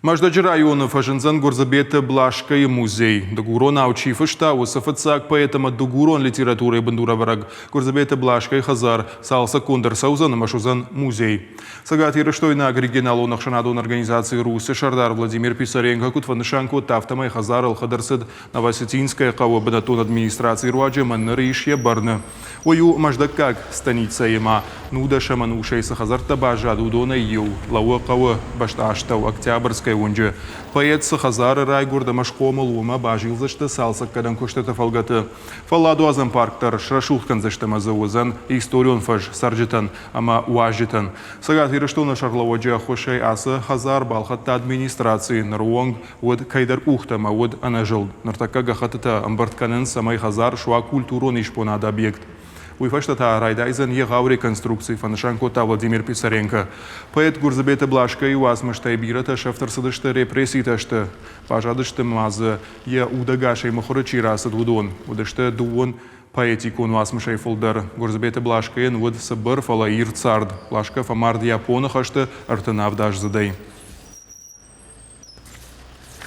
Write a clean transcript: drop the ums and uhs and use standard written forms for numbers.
Мӕздӕджы районы фӕзындзӕн Гуырдзыбеты Блашкайы музей. Дыгуронау чи фыста, уыцы фыццаг поэт ӕмӕ дыгурон литературӕйы бындурӕвӕрӕг Гуырдзыбеты Блашкайы хӕдзар цалцӕггонд ӕрцӕудзӕн ӕмӕ суыдзӕн музей. Цӕгатирыстойнаг регионалон ӕхсӕнадон организаци Русь-ы сӕрдар Владимир Писаренко куыд фӕнысан кодта, афтӕмӕй хӕдзар ӕлхӕд ӕрцыд Новосетинское хъӕуы бынӕттон администрацийы руаджы ӕмӕ ныр ис йӕ бӕрны. Уый у Мӕздӕггаг станицӕйы ма нудӕсӕм ӕнусӕй цы хӕдзӕрттӕ баззад, уыдонӕй иу лӕууы хъӕуы бӕстастӕу Октябрьскӕй уынджы. Поэт цы хӕдзары райгуырд ӕмӕ схъомыл, уымӕ базилдзысты цалцӕггӕнӕн куыстыты фӕлгӕты. Фӕлладуадзӕн парк дӕр срӕсугъд кӕндзысты ӕмӕ дзы уыдзӕн историон фӕз цӕрджытӕн ӕмӕ уазджытӕн. Цӕгат Ирыстоны сӕргълӕууӕджы ӕххуысӕй ацы хӕдзар балхӕдта администраци. Ныры онг уыд кӕйдӕр къухтӕ ӕмӕ уыд ӕнӕзылд. Ныртӕккӕ гӕххӕттытӕ ӕмбырд кӕнынц, цӕмӕй хӕдзар суа культурон исбонады объект. Уый фӕстӕ та райдайдзӕн егъау реконструкци, фӕнысан кодта Владимир Писаренко. Поэт Гуырдзыбеты Блашкайы уацмыстӕй бирӕтӕ сӕфт ӕрцыдысты репресситы ӕзты. Баззадысты ма дзы, йӕ удӕгасӕй мыхуыры чи рацыд, уыдон. Уыдысты дыууын поэтикон уацмысӕй фылдӕр. Гуырдзыбеты Блашкайӕн уыд цыбыр, фӕлӕ ирд цард. Блашка фӕмард Японы хӕсты 37 аздзыдӕй.